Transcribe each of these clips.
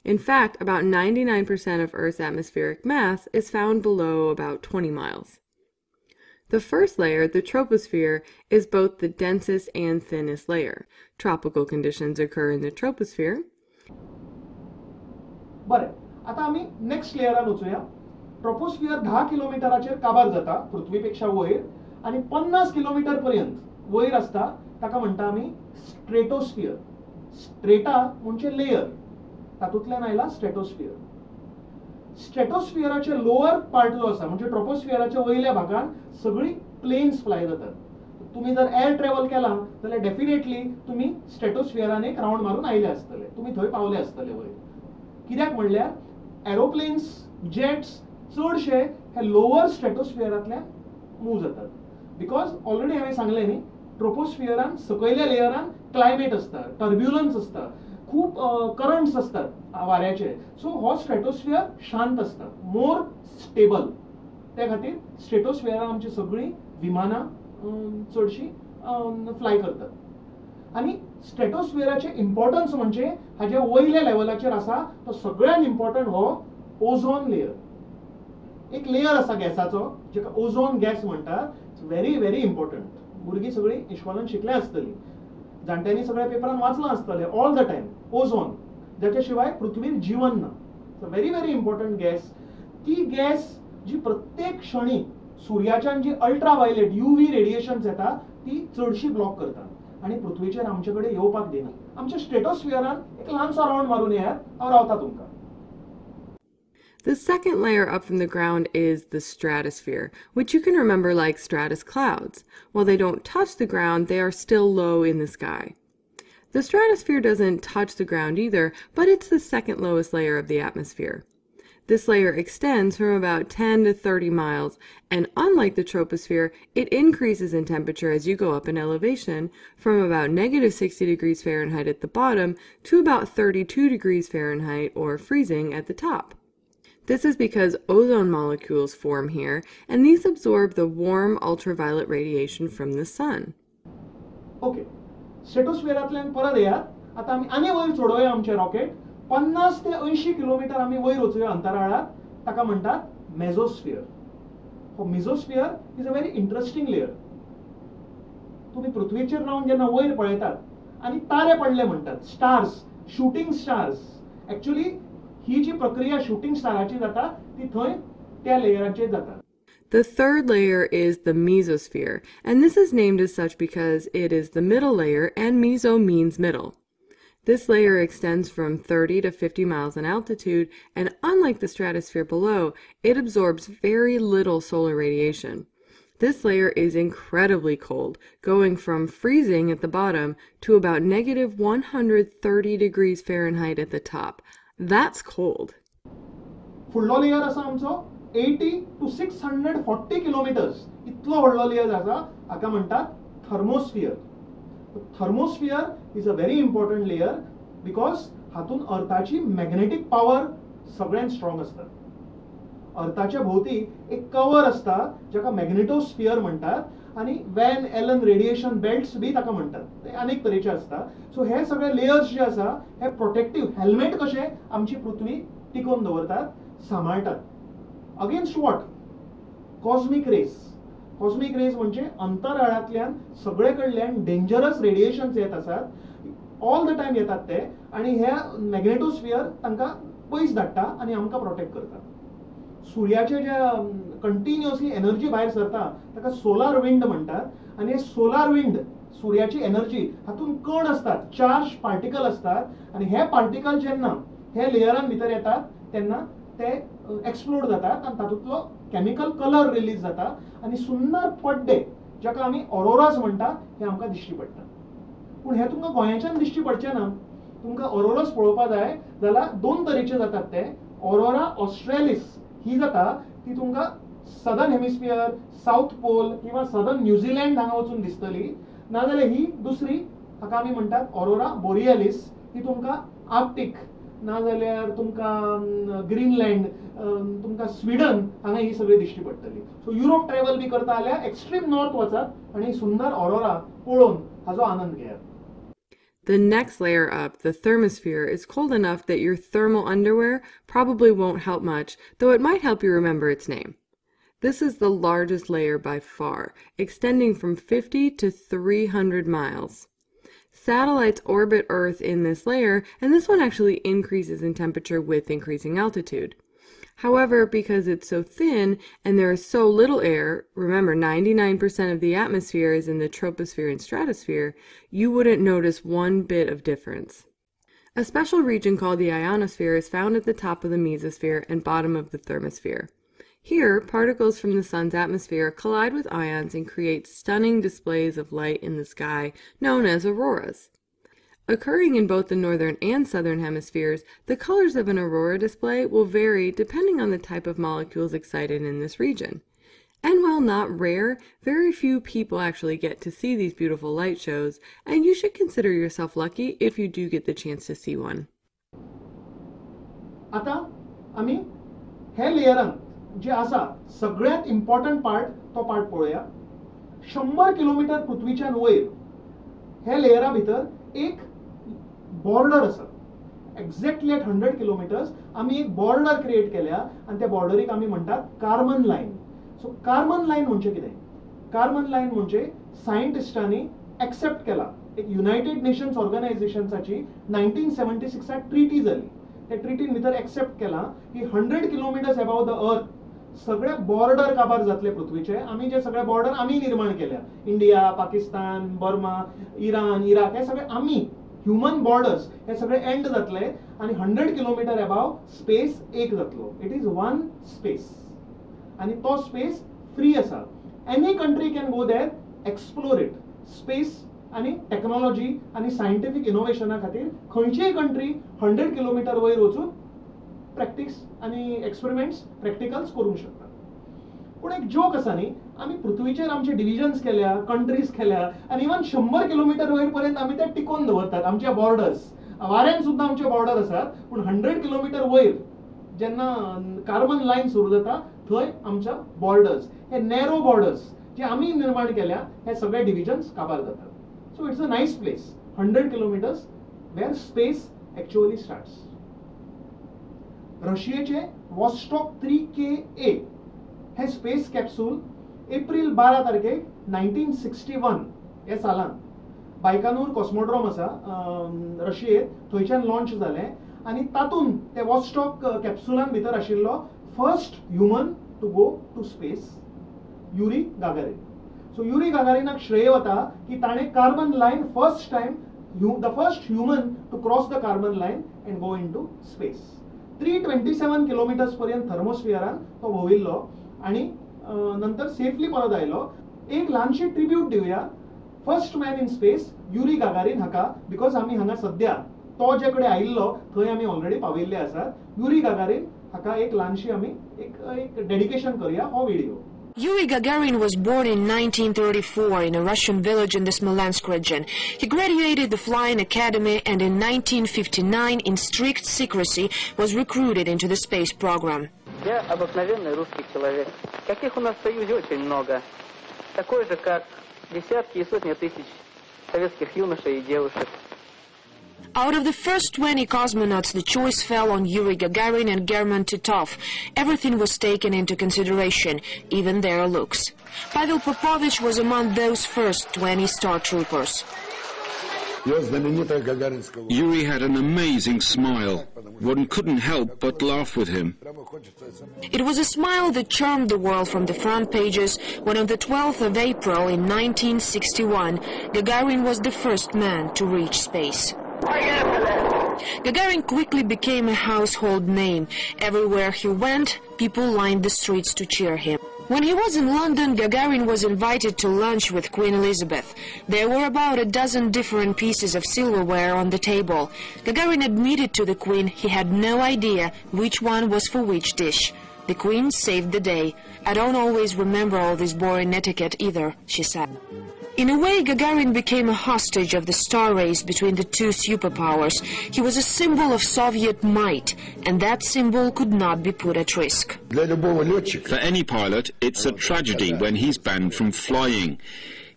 In fact, about 99% of Earth's atmospheric mass is found below about 20 miles. The first layer, the troposphere, is both the densest and thinnest layer. Tropical conditions occur in the troposphere. बरें, आतां आमी next लेयरान वचुया. Troposphere 10 किलोमिटराचेर काबार जाता पृथ्वी पेक्षा वयर आनी 50 किलोमिटर पर्यंत वयर आसता. ताका म्हणटा आमी स्ट्रेटोस्फियर. स्ट्रेटा म्हणजे लेयर, तातूंतल्यान आयला स्ट्रेटोस्फियर. स्ट्रेटोस्फियराचे लोअर पार्ट जो आसा म्हणजे ट्रोपोस्फियराच्या वयल्या भागान सगळी प्लेन्स फ्लाय जातात. तुमी जर एअर ट्रॅव्हल केला जाल्यार डेफिनेटली तुमी स्ट्रेटोस्फियरान एक रावंड मारून आयले आसतले, तुमी थंय पावले आसतले वयर. कित्याक म्हणल्यार एरोप्लेन्स, जेट्स चडशे हे लोअर स्ट्रेटोस्फियरांतल्यान मूव जातात. Because already हांवें सांगलें न्ही, ट्रोपोस्फियरान सकयल्या लेयरान क्लायमेट आसता, टर्ब्युलन्स आसता, खूब करंट्स आसतात वाऱ्याचे. सो हो स्ट्रेटोस्फियर शांत आसता, मोर स्टेबल. त्या खातीर स्ट्रेटोस्फियरान आमची सगळीं विमानां चडशीं फ्लाय करतात. आनी स्ट्रेटोस्फियराचें इम्पॉर्टन्स म्हणजे हाज्या वयल्या लेवलाचेर आसा तो सगळ्यात इम्पॉर्टंट हो ओझोन लेयर. एक लेयर आसा गॅसाचो जेका ओझोन गॅस म्हणटात. It's very very important. भुरगीं सगळीं इश्कोलान शिकल्या आसतलीं, जाणट्यांनी सगळ्या पेपरान वाचलां आसतलें ऑल the time. Ozone जाच्या शिवाय पृथ्वीर जिवन ना. It's a very very important gas. ती गॅस जी प्रत्येक क्षणी सुर्याच्यान जी अल्ट्रा वायलेट UV radiations येता ती चडशी ब्लॉक करता आनी पृथ्वीचेर आमचे कडेन येवपाक दिना. आमच्या स्ट्रेटोस्फियरान एक ल्हानसो रावंड मारून येयात, हांव रावता तुमकां. The second layer up from the ground is the stratosphere, which you can remember like stratus clouds. While they don't touch the ground, they are still low in the sky. The stratosphere doesn't touch the ground either, but it's the second lowest layer of the atmosphere. This layer extends from about 10 to 30 miles, and unlike the troposphere, it increases in temperature as you go up in elevation from about negative 60 degrees Fahrenheit at the bottom to about 32 degrees Fahrenheit or freezing at the top. This is because ozone molecules form here, and these absorb the warm ultraviolet radiation from the sun. Okay, स्ट्रेटोस्फियरांतल्यान परत येयात. आतां आमी आनी वयर चडोवया आमचें rocket. 50 ते 80 kilometre आमी वयर वचुया अंतराळात. ताका म्हणटात मेझोस्फियर. हो mesosphere is a very interesting layer. तुमी पृथ्वीचेर रावन जेन्ना वयर पळयतात आनी तारे पडले म्हणटात, स्टार्स, शुटींग स्टार्स. एक्चुअली ही जी प्रक्रिया शुटींग स्टाराची जाता ती थंय त्या लेयराचेर जाता. The third layer is the mesosphere, and this is named as such because it is the middle layer and meso means middle. This layer extends from 30 to 50 miles in altitude, and unlike the stratosphere below, it absorbs very little solar radiation. This layer is incredibly cold, going from freezing at the bottom to about negative 130 degrees Fahrenheit at the top. That's cold. फुडलो layer आसा आमचो 80 to 640 kilometres इतलो व्हडलो layer आसा. हाका म्हणटात thermosphere. Thermosphere is a very important layer because हातून अर्थाची magnetic power सगळ्यांत स्ट्रॉंग आसता. अर्थाच्या भोवती एक कवर आसता जाका मॅग्नेटोस्फियर म्हणटात आनी वॅन एलन रेडिएशन बेल्ट्स बी ताका म्हणटात. ते अनेक तरेचे आसता. सो हे सगळे लेयर्स जे आसा हे प्रोटेक्टीव हेल्मेट कशे आमची पृथ्वी टिकोवन दवरतात, सांबाळटात. Against what? Cosmic rays. Cosmic rays म्हणजे अंतराळांतल्यान सगळे कडल्यान डेंजरस रेडिएशन्स येत आसात, ऑल the time येतात ते, आनी हे मॅग्नेटोस्फियर तांकां पयस धाडटा आनी आमकां प्रोटेक्ट करता. सुर्याचे जे कंटिन्युअसली एनर्जी भायर सरता ताका सोलार विंड म्हणटात आनी हे सोलार विंड सुर्याची एनर्जी हातून कण आसतात, चार्ज पार्टिकल आसतात आनी हे पार्टिकल जेन्ना हे लेयरान भितर येतात तेन्ना ते एक्सप्लोड जातात आनी तातूंतलो केमिकल कलर रिलीज जाता आनी सुंदर पड्डे जाका आमी ऑरोरास म्हणटा हे आमकां दिश्टी पडटा. पूण हे तुमकां गोंयाच्यान दिश्टी पडचें ना. तुमकां ऑरोरास पळोवपा जाय जाल्यार दोन तरेचे जातात ते. ऑरोरा ऑस्ट्रेलिस ही जाता ती तुमकां सदर्न हेमिस्फियर, सावथ पोल किंवा सदर्न न्यूझीलँड हांगा वचून दिसतली. नाजाल्यार ही दुसरी हाका आमी म्हणटात ऑरोरा बोरियालिस, ही तुमकां आर्क्टीक नाजाल्यार तुमकां ग्रीनलँड, तुमकां स्विडन हांगा ही सगळी दिश्टी पडटली. सो युरोप ट्रॅवल बी करता जाल्यार एक्स्ट्रीम नॉर्थ वचात आनी सुंदर ऑरोरा पळोवन हाजो आनंद घेयात. The next layer up, the thermosphere, is cold enough that your thermal underwear probably won't help much, though it might help you remember its name. This is the largest layer by far, extending from 50 to 300 miles. Satellites orbit Earth in this layer, and this one actually increases in temperature with increasing altitude. However, because it's so thin and there is so little air, remember 99% of the atmosphere is in the troposphere and stratosphere, you wouldn't notice one bit of difference. A special region called the ionosphere is found at the top of the mesosphere and bottom of the thermosphere. Here, particles from the sun's atmosphere collide with ions and create stunning displays of light in the sky known as auroras. Occurring in both the northern and southern hemispheres, the colors of an aurora display will vary depending on the type of molecules excited in this region. And while not rare, very few people actually get to see these beautiful light shows, and you should consider yourself lucky if you do get the chance to see one. आता आमी हे लेयरान जे आसा सगळ्यात important part तो part पळोवया. 100 kilometre पृथ्वीच्यान वयर हे लेयरा भितर एक बॉर्डर आसा. एक्झॅक्टली एट 100 किलोमिटर्स आमी एक बॉर्डर क्रिएट केल्या आनी त्या बॉर्डरीक आमी म्हणटात Karman line. So Karman line म्हणजे कितें? कार्बन लायन म्हणजे सायंटिस्टांनी एक्सेप्ट केला एक युनायटेड नेशन्स ऑर्गनायझेशन्साची 1976 ट्रिटी जाली. त्या ट्रिटीन भितर एक्सेप्ट केला की 100 किलोमिटर्स अबाव the earth सगळे बॉर्डर काबार जातले पृथ्वीचे. आमी जे सगळे बॉर्डर आमी निर्माण केल्या, इंडिया, पाकिस्तान, बर्मा, इराण, इराक, हे सगळे आमी ह्युमन बॉर्डर्स हे सगळे एंड जातले आनी 100 किलोमीटर अबाव स्पेस एक जातलो. It is one space आनी तो स्पेस फ्री आसा. Any country can go there, explore it. Space आनी टेक्नॉलॉजी आनी सायंटिफीक इनोवेशना खातीर खंयचीय कंट्री 100 किलोमीटर वयर वचून प्रॅक्टीस आनी एक्सपेरिमेंट्स प्रॅक्टिकल्स करूंक शकता. पूण एक जोक आसा न्ही, आमी पृथ्वीचेर आमचे डिविजन्स केल्या, कंट्रीज केल्या आनी इवन 100 किलोमीटर वयर पर्यंत आमी ते टिकोवन दवरतात आमचे बॉर्डर्स. वाऱ्यान सुद्दां आमचे बॉर्डर आसात, पूण 100 किलोमीटर वयर जेन्ना कार्बन लायन सुरू जाता थंय आमच्या बॉर्डर्स, हे नॅरो बॉर्डर्स जे आमी निर्माण केल्या हे सगळे डिविजन्स काबार जातात. So it's a nice place, 100 kilometres where space actually starts. रशियेचे वॉस्टॉक 3KA हे स्पेस कॅप्सूल एप्रील 12 तारखेक 1961 ह्या सालान बायकानूर कॉस्मोड्रोम आसा रशियेत, थंयच्यान लॉन्च जालें आनी तातूंत ते वॉस्टॉक कॅप्सुलान भितर आशिल्लो first human to go to space, Yuri Gagarin. So Yuri गागारीनाक श्रेय वता की ताणें Karman line first time, the first human to cross the Karman line and go into space. 327 kilometres पर्यंत थर्मोस्फियरान तो भोंविल्लो आनी नंतर सेफली परत आयलो. एक ल्हानशी ट्रिब्यूट दिवया first man in space Yuri Gagarin हाका, because आमी हांगा सद्या तो जे कडेन आयिल्लो थंय आमी ऑलरेडी पाविल्ले आसात. युरी गागारीन हाका एक ल्हानशी आमी एक डेडिकेशन करूया हो video. Yuri Gagarin was born in 1934 in a Russian village in the Smolensk region. He graduated the Flying Academy and in 1959, in strict secrecy, was recruited into the space program. Я обыкновенный русский человек. Каких у нас в Союзе очень много. Такой же, как десятки и сотни тысяч советских юношей и девушек. Out of the first 20 cosmonauts, the choice fell on Yuri Gagarin and German Titov. Everything was taken into consideration, even their looks. Pavel Popovich was among those first 20 star troopers. Yuri had an amazing smile. One couldn't help but laugh with him. It was a smile that charmed the world from the front pages when on the 12th of April in 1961, Gagarin was the first man to reach space. Gagarin quickly became a household name. Everywhere he went, people lined the streets to cheer him. When he was in London, Gagarin was invited to lunch with Queen Elizabeth. There were about a dozen different pieces of silverware on the table. Gagarin admitted to the Queen he had no idea which one was for which dish. The Queen saved the day. "I don't always remember all this boring etiquette either," she said. In a way, Gagarin became a hostage of the star race between the two superpowers. He was a symbol of Soviet might, and that symbol could not be put at risk. For any pilot, it's a tragedy when he's banned from flying.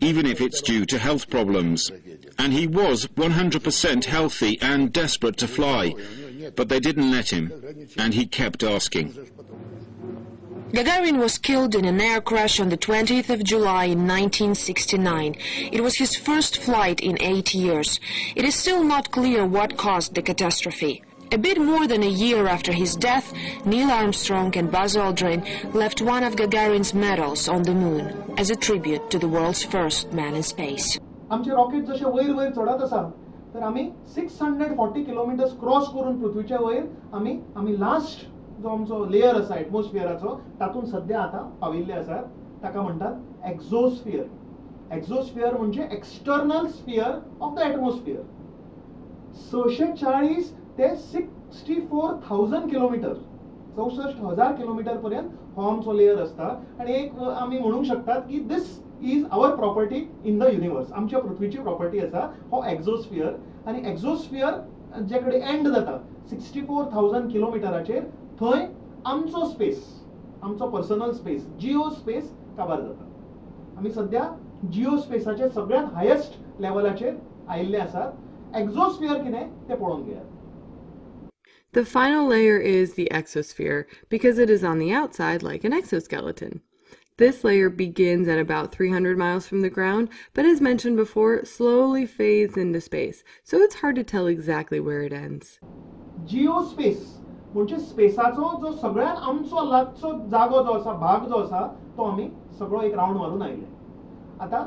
even if it's due to health problems. And he was 100% healthy and desperate to fly, but they didn't let him, and he kept asking. Gagarin was killed in an air crash on the 20th of July in 1969. It was his first flight in 8 years. It is still not clear what caused the catastrophe. A bit more than a year after his death, Neil Armstrong and Buzz Aldrin left one of Gagarin's medals on the moon as a tribute to the world's first man in space. आमचे rocket जशे वयर वयर चडत आसा तर आमी 640 kilometres cross करून पृथ्वीच्या वयर आमी आमी लास्ट जो आमचो लेयर आसा एटमॉस्फियराचो तातूंत सद्या आतां पाविल्ले आसात. ताका म्हणटात एक्झोस्फियर. एक्झोस्फियर म्हणजे external sphere of the atmosphere. 640 ते 64,000 किलोमीटर, 64,000 किलोमीटर पर्यंत हो आमचो लेयर आसता. आनी एक आमी म्हणूंक शकतात की this is our property in the universe. आमच्या पृथ्वीची प्रॉपर्टी आसा हो एक्झोस्फियर. आनी एक्झोस्फियर जे कडेन एंड जाता 64,000 किलोमिटराचेर, थंय आमचो स्पेस, आमचो पर्सनल स्पेस, जिओ स्पेस काबार जाता. आमी सद्या जिओ स्पेसाचे सगळ्यात हायेस्ट लेवलाचेर आयिल्ले आसात. एक्झोस्फियर कितें तें पळोवन घेयात. The final layer is the exosphere, because it is on the outside like an exoskeleton. This layer begins at about 300 miles from the ground, but as mentioned before, slowly fades into space, so it's hard to tell exactly where it ends. Geospace म्हणजे स्पेसाचो जो सगळ्यात आमचो लागचो जागो जो आसा, भाग जो आसा, तो आमी सगळो एक रावंड मारून आयले. आतां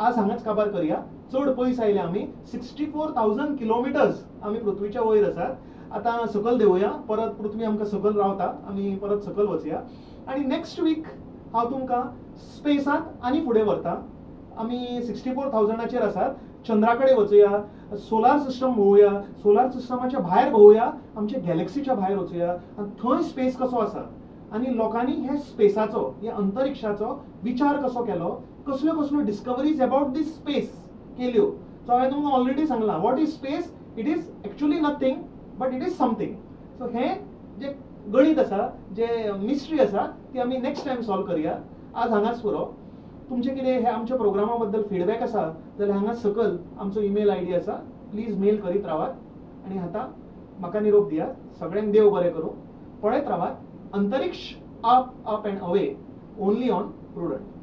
आज हांगाच काबार करया. चड पयस आयले आमी, 64,000 किलोमिटर्स आमी पृथ्वीच्या वयर आसात. आतां सकयल देंवया, परत पृथ्वी आमकां सकयल रावता, आमी परत सकयल वचया. आनी नेक्स्ट वीक हांव तुमकां स्पेसांत आनी फुडें व्हरता. आमी 64,000 आसात. चंद्रा कडेन वचुया, सोलार सिस्टम भोंवया, सोलार सिस्टमाच्या भायर भोंवया, आमच्या गॅलेक्सीच्या भायर वचुया आनी थंय स्पेस कसो आसा आनी लोकांनी हे स्पेसाचो, हे अंतरिक्षाचो विचार कसो केलो, कसल्यो कसल्यो डिस्कवरीज अबाउट दीस स्पेस केल्यो. सो हांवें तुमकां ऑलरेडी सांगलां, what is space? It is actually nothing but it is something. So हें जें गणीत आसा, जे मिस्ट्री आसा, ती आमी नेक्स्ट टायम सॉल्व करया. आज हांगाच पुरो. तुमचे कितें हे आमच्या प्रोग्रामा बद्दल फिडबॅक आसा जाल्यार हांगा सकयल आमचो ईमेल I D आसा, प्लीज मेल करीत रावात. आनी आतां म्हाका निरोप दियात. सगळ्यांक देव बरें करूं. पळयत रावात Antariksh, up up and away, only on Prudent.